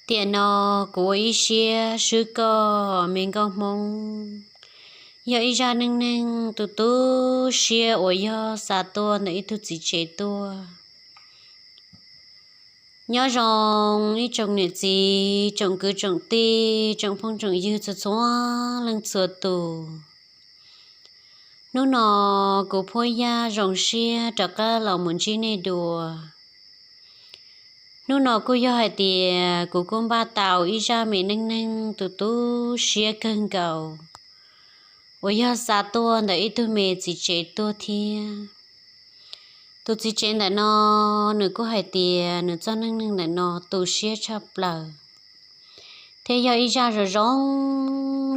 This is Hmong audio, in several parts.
Tiam no kuv ua ib siab swb koj me nkauj Hmoob, yog ib zaj neej neeg tu tu siab uas yog xa tuaj ntawm ib tug txiv tsev tuaj. Nyob zoo ib tsoom niam txiv, tsoom kwv tsoom tij, tsoom phooj tsoom ywg txhua txhua leej txhua tus. Hnub no kuv Phuab Yaj zoo siab rov qab los mus ntsib nej dua. Hnub no kuj yog hais tias kuv kuj npaj tau ib zaj me neej neeg tu tu siab kawg nkaus uas yog xa tuaj ntawm ib tug me txiv tsev tuaj thiab. Tus txiv tsev ntawm no nws kuj hais tias nws txoj neej neeg ntawm no tu siab tshaj plaws, thiab yog ib zaj zoo zoo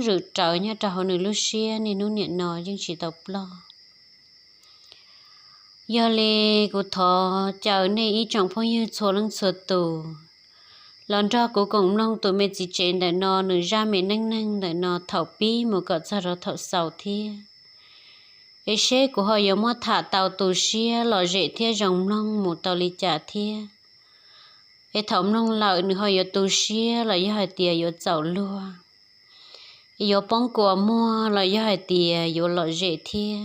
zwm rawv nyob rau hauv nws lub siab niaj hnub niam no yeej tsis tau ploj. Yog li kuv thov caw nej ib tsoom phooj ywg txhua leej txhua tus los nrog kuv koom mloog tus me txiv tsev ntawm no nws zaj me neej neeg ntawm no thaum pib mus kom txog rau thaum xaus thiab. Es seb kuv ho yuav muab tham tau tu siab lom zem thiab zoo mloog mus tau li cas thiab. Es thaum mloog lawm nws ho yuav tu siab los yog hais tias yuav txaus luag, es yuav poob kua muag los yog hais tias yuav lom zem thiab.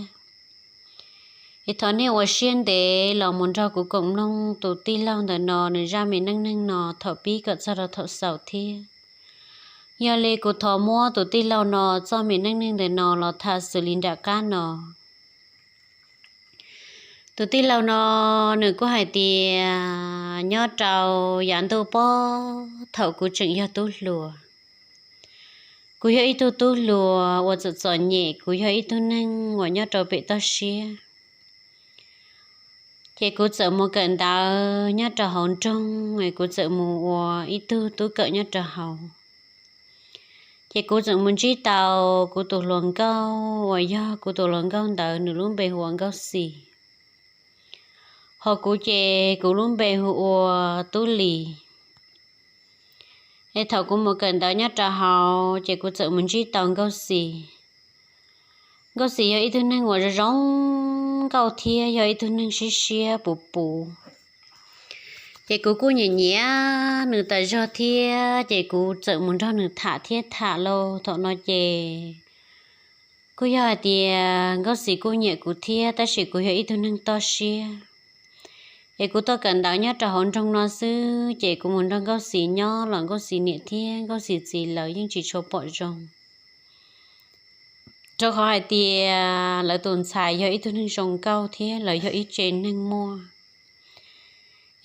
Es thov nej ua siab ntev los mus nrog kuv koom mloog tus tij laug ntawm no nws zaj me neej neeg no thaum pib kom txog rau thaum xaus thiab. Yog li kuv thov muab tus tij laug no txoj me neej neeg ntawm no los tham xws li nram qab no. Tus tij laug no nws kuj hais tias nyob rau yav ntuj pob thaum kuv tseem yog tub hluas, kuv yog ib tug tub hluas uas txom txom nyem, kuv yog ib tug neeg uas nyob rau pem toj siab. Ces kuv txawm mus kawm ntawv nyob rau hauv nroog, kuv txawm mus ua ib tug tub kawm nyob rau hauv. Ces kuv txawm mus ntsib tau kuv tus hluas nkauj uas yog kuv tus hluas nkauj ntawd nws lub npe hu ua Nkauj Xis, ho kuv ces kuv lub npe hu ua Tub Lis. Es thaum kuv mus kawm ntawv nyob rau hauv ces kuv txawm mus ntsib tau Nkauj Xis. Nkauj Xis yog ib tug neeg uas zoo zoo nkauj thiab yog ib tug neeg siab siab puv puv. Ces kuv kuj nyiam nyiam nws tas zog thiab ces kuv txawm mus nrog nws tham thiab tham lauj. Thaum no ces kuj yog hais tias Nkauj Xis kuj nyiam kuv thiab, tab sis kuv yog ib tug neeg toj siab. Es kuv tuaj kawm ntawv nyob rau hauv nroog no xwb, ces kuv mus nrog Nkauj Xis nyob los Nkauj Xis niam thiab Nkauj Xis txiv lawv yeej tsis tshua pom zoo. Rau qhov hais tias lawv tus ntxhais yog ib tug neeg zoo nkauj thiab lawv yog ib tse neeg muaj,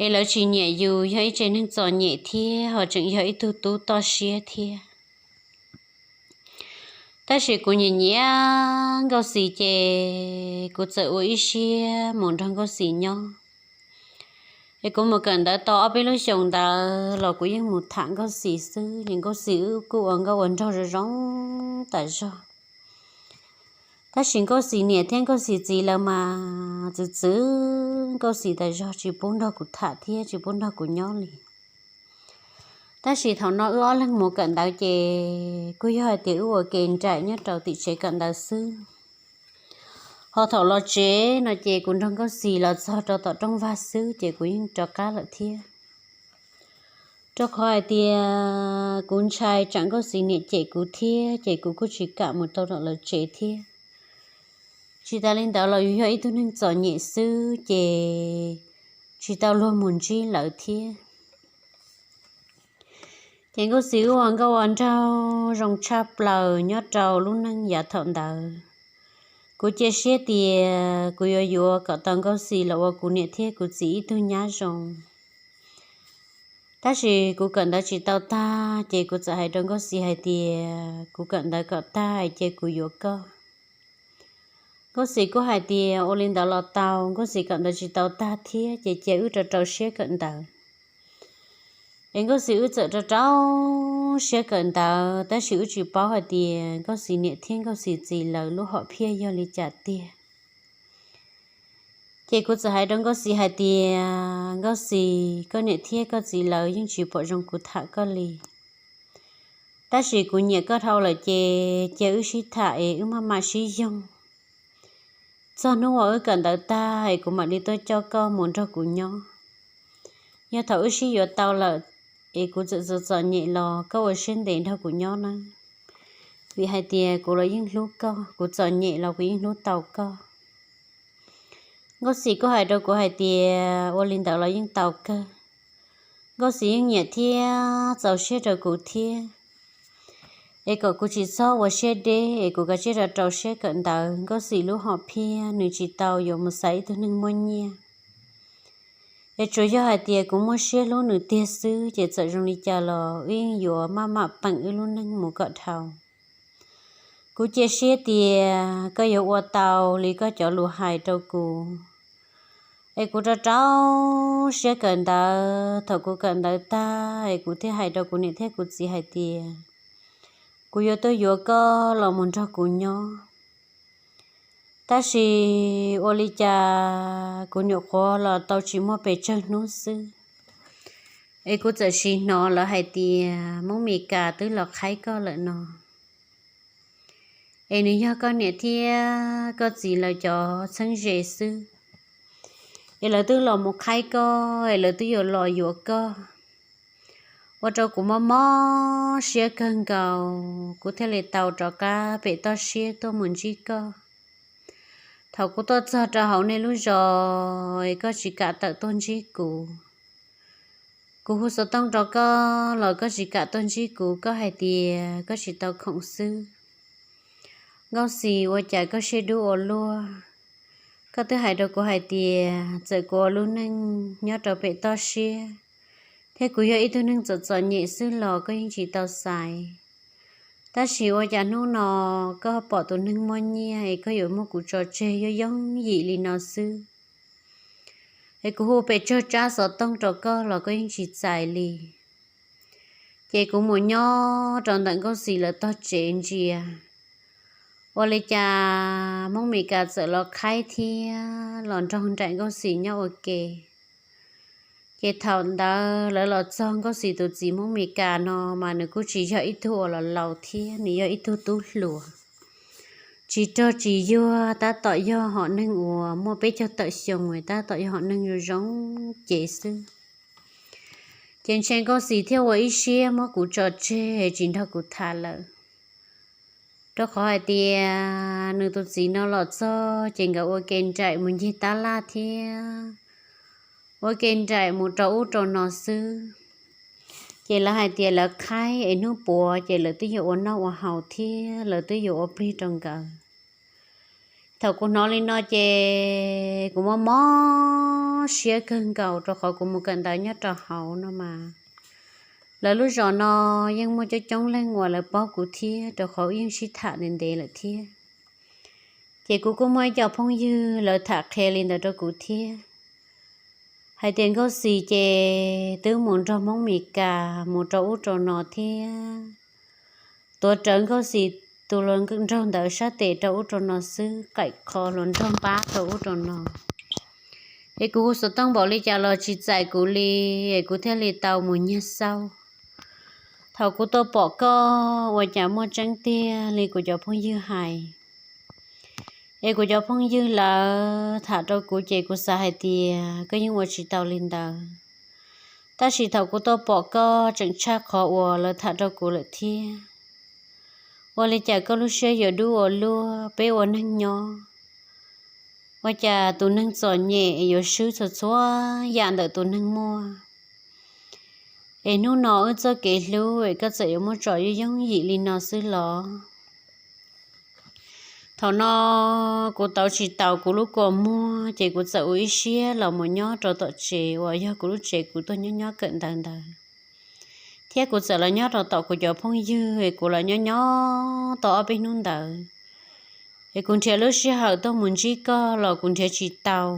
es lawv tsis nyiam yus yog ib tse neeg txom nyem thiab ho tseem yog ib tug tub toj siab thiab. Tab sis kuv nyiam nyiam Nkauj Xis ces kuv txawm ua ib siab mus nrog Nkauj Xis nyob. Es kuv mus kawm ntawv tau ob peb lub xyoos ntawd los kuv yeej mus tham Nkauj Xis xwb, ces Nkauj Xis wb kuj ua nkauj ua nraug zoo zoo tas zog. Tab sis Nkauj Xis niam thiab Nkauj Xis txiv lawv mas txwv txwv Nkauj Xis tas zog, tsis pub nrog kuv tham thiab tsis pub nrog kuv nyob li. Tab sis thaum no wb ob leeg mus kawm ntawv ces kuj yog hais tias wb ua ke nraim nyob rau tim tsev kawm ntawv xwb. Ho thaum los tsev no ces kuv nrog Nkauj Xis los txog rau tom rooj vag xwb ces kuv yeej rov qab lawm thiab. Rau qhov hais tias kuv ntshai tsam Nkauj Xis niam cem kuv thiab ces kuv kuj tsis kam mus tau tom lawv tsev thiab. Tsis tas li ntawd los yus yog ib tug neeg txom nyem xwb ces tsis tau luag mus ntsib lawv thiab. Ces Nkauj Xis wb ua nkauj ua nraug zoo tshaj plaws nyob rau lub neej yav thaum ntawd. Kuv cia siab tias kuv yuav yuav kom tau Nkauj Xis los ua kuv niam thiab kuv txiv ib tug nyab zoo. Tab sis kuv kawm ntawv tsis tau tag ces kuv txawm hais rau Nkauj Xis hais tias kuv kawm ntawv kom tag ces kuv yuav koj. Nkauj Xis kuj hais tias ua li ntawd los tau, Nkauj Xis kawm ntawv tsis tau tag thiab ces cia wb rau rau siab kawm ntawv. Es Nkauj Xis wb txawm rau rau siab kawm ntawv, tab sis wb tsis paub hais tias Nkauj Xis niam thiab Nkauj Xis txiv lawv lub hom phiaj yog li cas tiag. Ces kuv txawm hais rau Nkauj Xis hais tias, Nkauj Xis, koj niam thiab koj txiv lawv yeej tsis pom zoo kuv tham koj li. Tab sis kuv nyiam koj dhau lawm ces cia wb sib tham es wb maj mam sib yoog. Txog hnub uas wb kawm ntawv tag es kuv mam li tuaj coj koj mus nrog kuv nyob. Yog thaum wb sib yuav tau lawm, es kuv txawm txom txom nyem los koj ua siab ntev nrog kuv nyob nawb, vim hais tias kuv los yeej hlub koj, kuv txom nyem los kuv yeej hlub tau koj. Nkauj Xim kuj hais rau kuv hais tias ua li ntawd los yeej tau kawg. Nkauj Xim yeej nyiam thiab txaus siab rau kuv thiab, es kom kuv tsis txhob ua siab deb es kuv kav tsij rau rau siab kawm ntawv. Nkauj Xim lub hom phiaj nws tsis tau yuav mus xaiv ib tug neeg muaj nyiaj, es tsuas yog hais tias kuv muaj siab hlub nws tiag xwb ces txawm zoo li cas los wb yeej yuav maj mam peem wb lub neej mus kom dhau. Kuv cia siab tias koj yuav ua tau li koj cov lus hais rau kuv. Es kuv rau rau siab kawm ntawv, thaum kuv kawm ntawv tag es kuv thiaj hais rau kuv niam thiab kuv txiv hais tias kuv yuav tuaj yuav koj los mus nrog kuv nyob. Tab sis ua li cas kuv nyuam qhuav los tau tsis muaj pes tsawg hnub xwb, es kuv txawm sim hnov lawv hais tias Hmoob Mes Kas twb los qhaib koj lawm no. Es nws yog koj niam thiab koj txiv lawv cov txheeb ze xwb, es lawv twb los mus qhaib koj, es lawv twb yuav los yuav koj. Ua rau kuv mob mob siab kawg nkaus, kuv thiaj li tau rov qab pem toj siab tuaj mus ntsib koj. Thaum kuv tuaj txog rau hauv nej lub zos es koj tsis kam tawm tuaj ntsib kuv. Kuv hu xov tooj rau koj los koj tsis kam tuaj ntsib kuv, koj hais tias koj tsis tau khoom xwb. Nkauj Xis, ua cas koj siab dub ua luaj? Koj twb hais rau kuv hais tias txawm kuv ua lub neej nyob rau pem toj siab thiab kuv yog ib tug neeg txom txom nyem xwb los koj yeej tsis tau xaiv. Tab sis ua cas hnub no koj pom tus neeg muaj nyiaj es koj yuav muab kuv tso tseg yooj yooj yim li no xwb? Es kuv hu pes tsawg tsab xov tooj rau koj los koj yeej tsis txais li. Ces kuv mus nyob rau ntawm Nkauj Xis lawv tog tsev ntsia, ua li cas Hmoob Mes Kas txawm los qhaib thiab los nrog nraim Nkauj Xis nyob ua ke. Ces thaum ntawd lawv los txog, Nkauj Xis tus txiv Hmoob Mes Kas no mas nws kuj tsis yog ib tug uas los laus thiab, nws yog ib tug tub hluas tsis rog tsis yuag, tab tom yog hom neeg uas muaj peb caug tawm xyoo, tab tom yog hom neeg zoo zoo cev xwb. Ces ntshe Nkauj Xis thiaj ua ib siab muab kuv tso tseg tsis nrog kuv tham lawm, rau qhov hais tias nws tus txiv no los txog ces nkawd ua ke nraim mus ncig tab laj thiab ua ke nraim mus rau ub rau no xwb. Ces lawv hais tias lawv qhaib es hnub puav ces lawv twb yuav ua noj ua haus thiab lawv twb yuav ua plig rau nkawd. Thaum kuv hnov li no ces kuv mob mob siab kawg nkaus, rau qhov kuv mus kawm ntawv nyob rau hauv no mas lawv lub zos no yeej muaj coob coob leej uas lawv paub kuv thiab, rau qhov yeej sib tham ntev ntev lawm thiab. Ces kuv kuj muaj ib co phooj ywg lawv tham qhia li ntawd rau kuv thiab, hais tias Nkauj Xis ces twb mus nrog Hmoob Mes Kas mus rau ub rau no thiab, tuav rawv Nkauj Xis tus hluas nraug ntawd sab tes rau ub rau no xwb, qaim qho hluas nraug npab rau ub rau no. Es kuv hu xov tooj npaum li cas los tsis txais kuv li, es kuv thiaj li tau mus nyiag xauj. Thaum kuv tuaj pom koj ua cas muaj tseeb tiag li kuv cov phooj ywg hais. Es kuv cov phooj ywg lawv tham rau kuv ces kuv xav hais tias koj yeej ua tsis tau li ntawd. Tab sis thaum kuv tuaj pom koj tseem tshaj qhov uas lawv tham rau kuv lawm thiab. Ua li cas koj lub siab yuav dub ua luaj, peb ua neeg nyob, ua cas tus neeg txom nyem yuav swb txhua txhua yam ntawm tus neeg muaj? Es hnub no wb txoj kev hlub es koj txawm yuav muab tso yooj yooj yim li no xwb los? Thaum no kuv tau tsis taus kuv lub kua muag ces kuv txawm ua ib siab los mus nyob rau tom tsev uas yog kuv lub tsev kuv tuaj nyob nyob kawm ntawv ntawd, thiab kuv txawm los nyob rau tom kuv cov phooj ywg es kuv los nyob nyob tau ob peb hnub ntawd, es kuv nrhiav lub sij hawm tuaj mus ntsib koj los kuv nrhiav tsis tau.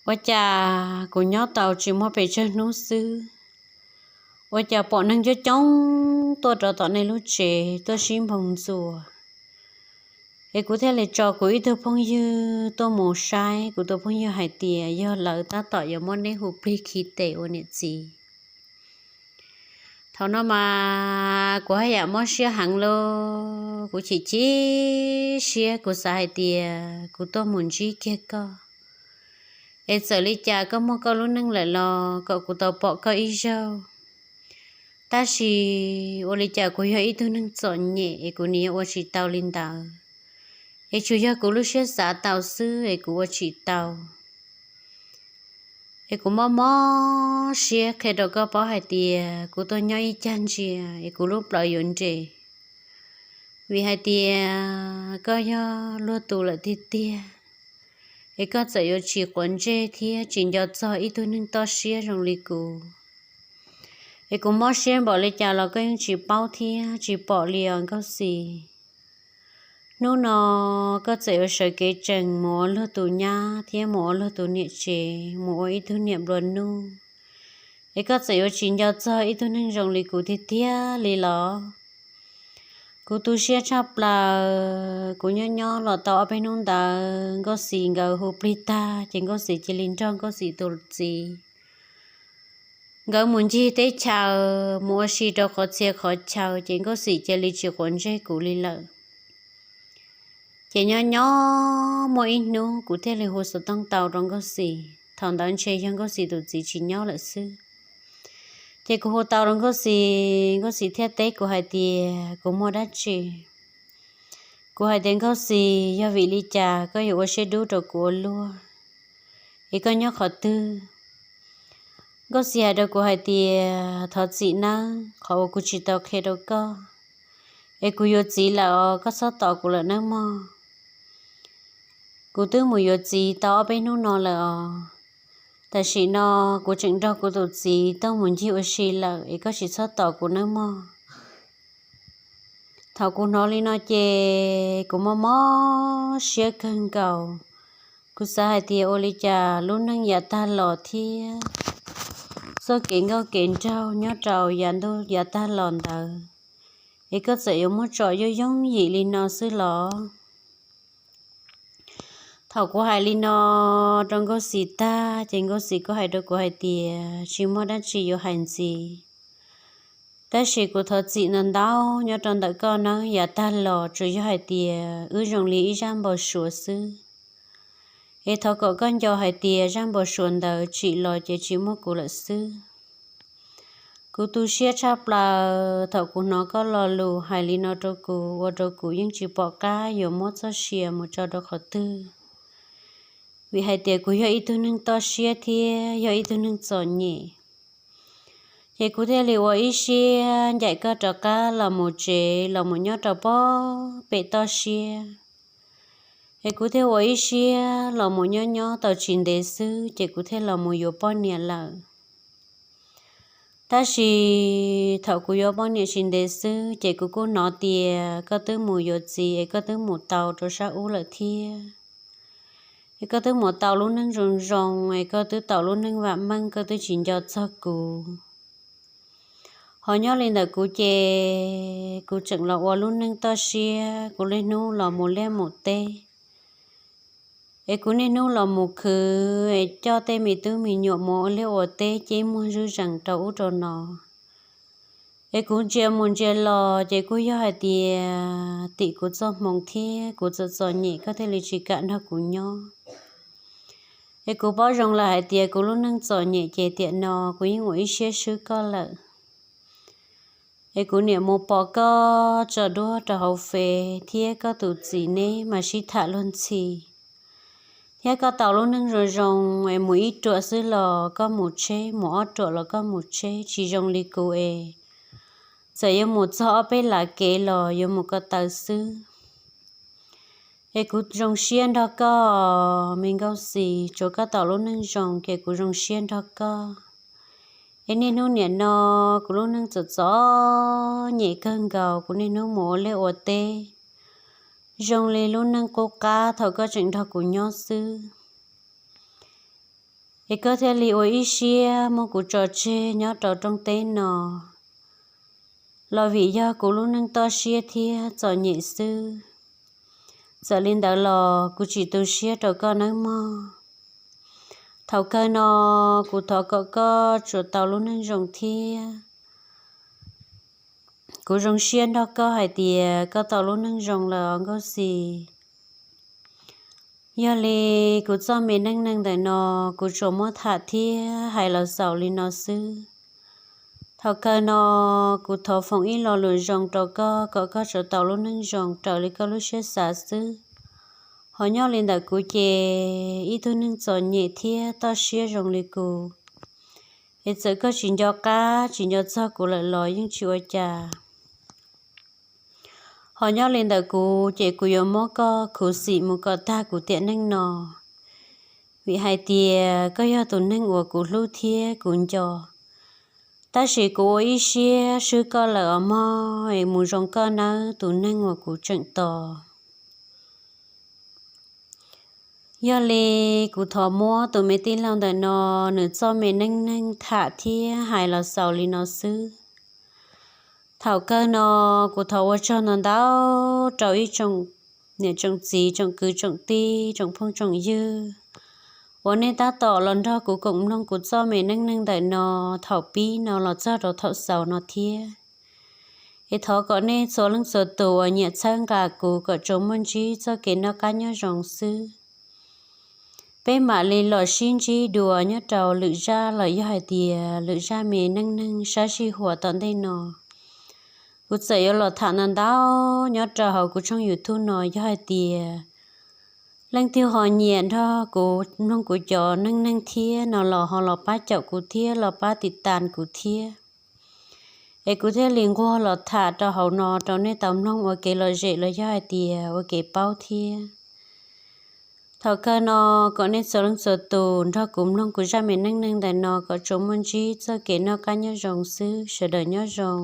Ua cas kuv nyob tau tsis muaj pes tsawg hnub xwb, ua cas pom neeg coob coob tuaj rau tom nej lub tsev tuaj sib npoo ntxuas. Es kuv thiaj li tso kuv ib tug phooj ywg tuaj mus saib, kuv tus phooj ywg hais tias yog lawv tab tom yuav muab neb hu plig khi tes ua niam txiv. Thaum no mas kuv haj yam mob siab heev lauj, kuv chim chim siab, kuv xav hais tias kuv tuaj mus ntsib kiag koj, Es txawm li cas koj muaj koj lub neej lawm los kom kuv tau pom koj ib zaug. Tab sis ua li cas kuv yog ib tug neeg txom nyem es kuv nim yuav ua tsis tau li ntawd. Es tsuas yog kuv lub siab xav tau xwb es kuv ua tsis tau. Es kuv mob mob siab qhia rau koj paub hais tias kuv tuaj nyob ib cag ntsia es kuv lub plawv yuav nres. Vim hais tias koj yog luag tus lawm tiag tiag, es koj txawm yuav tsis quav ntsej thiab tsis nco txog ib tug neeg toj siab zoo li kuv. Es kuv mob siab npaum li cas los koj yeej tsis paub thiab tsis pom li os Nkauj Xis. Hnub no koj txawm yuav sawv kev tsees mus ua luag tus nyab thiab mus ua luag tus niam tsev, mus ua ib tug niam nplua nuj, es koj txawm yuav tsis nco txog ib tug neeg zoo li kuv tiag tiag li los? Kuv tu siab tshaj plaws. Kuv nyob nyob los tau ob peb hnub ntawd Nkauj Xis nkawd hu plig tag ces Nkauj Xis cia li nrog Nkauj Xis tus txiv nkawd mus ncig teb chaws mus ua si rau qhov txhia qhov chaw ces Nkauj Xis cia li tsis quav ntsej kuv li lawm. Ces nyob nyob muaj ib hnub kuv thiaj li hu xov tooj tau rau Nkauj Xis, thaum ntawd ntshe yog Nkauj Xis tus txiv tsis nyob lawm xwb. Ces kuv hu tau rau Nkauj Xis, Nkauj Xis thiaj teb kuv hais tias kuv muaj dab tsi. Kuv hais tias Nkauj Xis, yog vim li cas koj yuav ua siab dub rau kuv ua luaj, es koj nyob qhov twg? Nkauj Xis hais rau kuv hais tias thov txim nawb, qhov uas kuv tsis tau qhia rau koj, es kuv yuav txiv lawm os, koj txhob tos kuv lawm nawb mog. Kuv twb mus yuav txiv tau ob peb hnub no lawm os. Tam sim no kuv tseem nrog kuv tus txiv tuaj mus ncig ua si lawm es koj tsis txhob tos kuv nawb mog. Thaum kuv hnov li no ces kuv mob mob siab kawg nkaus. Kuv xav hais tias ua li cas lub neej yav tag los thiab txoj kev nkauj kev nraug nyob rau yav ntuj yav tag los ntawd, es koj txawm yuav muab tso yooj yooj yim li no xwb los? Thaum kuv hais li no rau Nkauj Xis tag ces Nkauj Xis kuj hais rau kuv hais tias tsis muaj dab tsi yuav hais ntxiv, tab sis kuv thov txim ntau ntau nyob rau ntawm koj nawb. Yav tag los tsuas yog hais tias wb zoo li ib zaj npau suav xwb, es thov kom koj nco hais tias zaj npau suav ntawd tsim los ces tsis muaj kuv lawm xwb. Kuv tu siab tshaj plaws thaum kuv hnov koj lo lus hais li no rau kuv, ua rau kuv yeej tsis pom qab yuav muab txoj sia mus tso rau qhov twg, vim hais tias kuv yog ib tug neeg toj siab thiab yog ib tug neeg txom nyem. Ces kuv thiaj li ua ib siab ncaim koj rov qab los mus tsev, los mus nyob rau pob pem toj siab. Es kuv thiaj ua ib siab los mus nyob nyob tau tsis ntev xwb ces kuv thiaj los mus yuav poj niam lawm. Tab sis thaum kuv yuav poj niam tsis ntev xwb ces kuv kuj hnov tias koj twb mus yuav txiv es koj twb mus tau rau sab ub lawm thiab. Es koj twb mus tau lub neej zoo zoo es koj twb tau lub neej vam meej, koj twb tsis nco txog kuv. Ho nyob li ntawm kuv ces kuv tseem los ua lub neej toj siab, kuv niaj hnub los mus liaj mus teb. Es kuv niaj hnub los mus khwv es coj tej me tub me nyuam mus ua liaj ua teb ceb muag zuj zees rau ub rau no. Es kuv ntsia mus ntsia los ces kuj yog hais tias tim kuv txoj hmoov thiab kuv txom txom nyem koj thiaj li tsis kam nrog kuv nyob. Es kuv paub zoo lawm hais tias kuv lub neej txom nyem ces tiam no kuv yeej ua ib siab swb koj lawm. Es kuv niam mus pom koj tso duab rau hauv Fev thiab koj tus txiv neb mas sib tham luag ntxhi, thiab koj tau lub neej zoo zoo es mus ib ruam xwb los koj mus tsheb, mus ob ruam los koj mus tsheb, tsis zoo li kuv es txawm yuav mus txog ob peb lav kev los yuav mus ko taw xwb. Es kuv zoo siab nrog koj, me Nkauj Xis, tsuav koj tau lub neej zoo ces kuv zoo siab nrog koj. Es niaj hnub niam no kuv lub neej txom txom nyem kawg nkaus, kuv niaj hnub mus ua liaj ua teb zoo li lub neej qub qab thaum koj tseem nrog kuv nyob xwb. Es koj thiaj li ua ib siab muab kuv tso tseg nyob rau rooj teb no los vim yog kuv lub neej toj siab thiab txom nyem xwb. Txawm li ntawd los kuv tsis tu siab rau koj nawb mog. Thaum kawg no kuv thov kom koj tsuas tau lub neej zoo thiab. Kuv zoo siab nrog koj hais tias koj tau lub neej zoo lawm os Nkauj Xis. Yog li kuv txoj me neej neeg ntawm no kuv tsuas muab tham thiab hais los xaus li no xwb. Thaum kawg no kuv thov foom ib lo lus zoo rau koj kom koj tsuas tau lub neej zoo raws li koj lub siab xav xwb. Ho nyob li ntawm kuv ces ib tug neeg txom nyem thiab toj siab zoo li kuv, es txawm koj tsis nco qab tsis nco txog kuv lawm los yeej tsis ua cas. Ho nyob li ntawm kuv ces kuv yuav muab koj khuv xim mus kom tag kuv tiam neej no, vim hais tias koj yog tus neeg uas kuv hlub thiab kuv nco. Tab sis kuv ua ib siab swb koj lawm os mog, es mus zoo koj nawb tus neeg uas kuv tseem tos. Yog li kuv thov muab tus me tij laug ntawm no nws txoj me neej neeg tham thiab hais los xaus li no xwb. Thaum kawg no kuv thov ua tsaug ntau ntau rau ib tsoom niam tsoom txiv tsoom kwv tsoom tij tsoom phooj tsoom ywg uas nej tab tom los nrog kuv koom mloog kuv txoj me neej neeg ntawm no thaum pib no los txog rau thaum xaus no thiab. Es thov kom nej txhua leej txhua tus uas nyiam txhawb nqa kuv kom tsuas muaj ntsib txoj kev noj qab nyob zoo xwb. Peb mam li los sib ntsib dua nyob rau lwm zaj los yog hais tias lwm zaj me neej neeg sab sij huam tom ntej no. Kuv txawm yuav los tham ntau ntau nyob rau hauv kuv tshooj YouTube no, yog hais tias leej twg ho nyiam nrog kuv mloog kuv cov neej neeg thiab no los ho los pab caum kuv thiab los pab tiv tas kuv thiab, es kuv thiaj li nquag los tham rau hauv no rau nej tau mloog ua kev lom zem los yog hais tias ua kev paub thiab. Thaum kawg no kom nej txhua leej txhua tus nrog kuv mloog kuv zaj me neej neeg ntawm no kom tsuas muaj ntsib txoj kev noj qab nyob zoo xwb, sawv daws nyob zoo.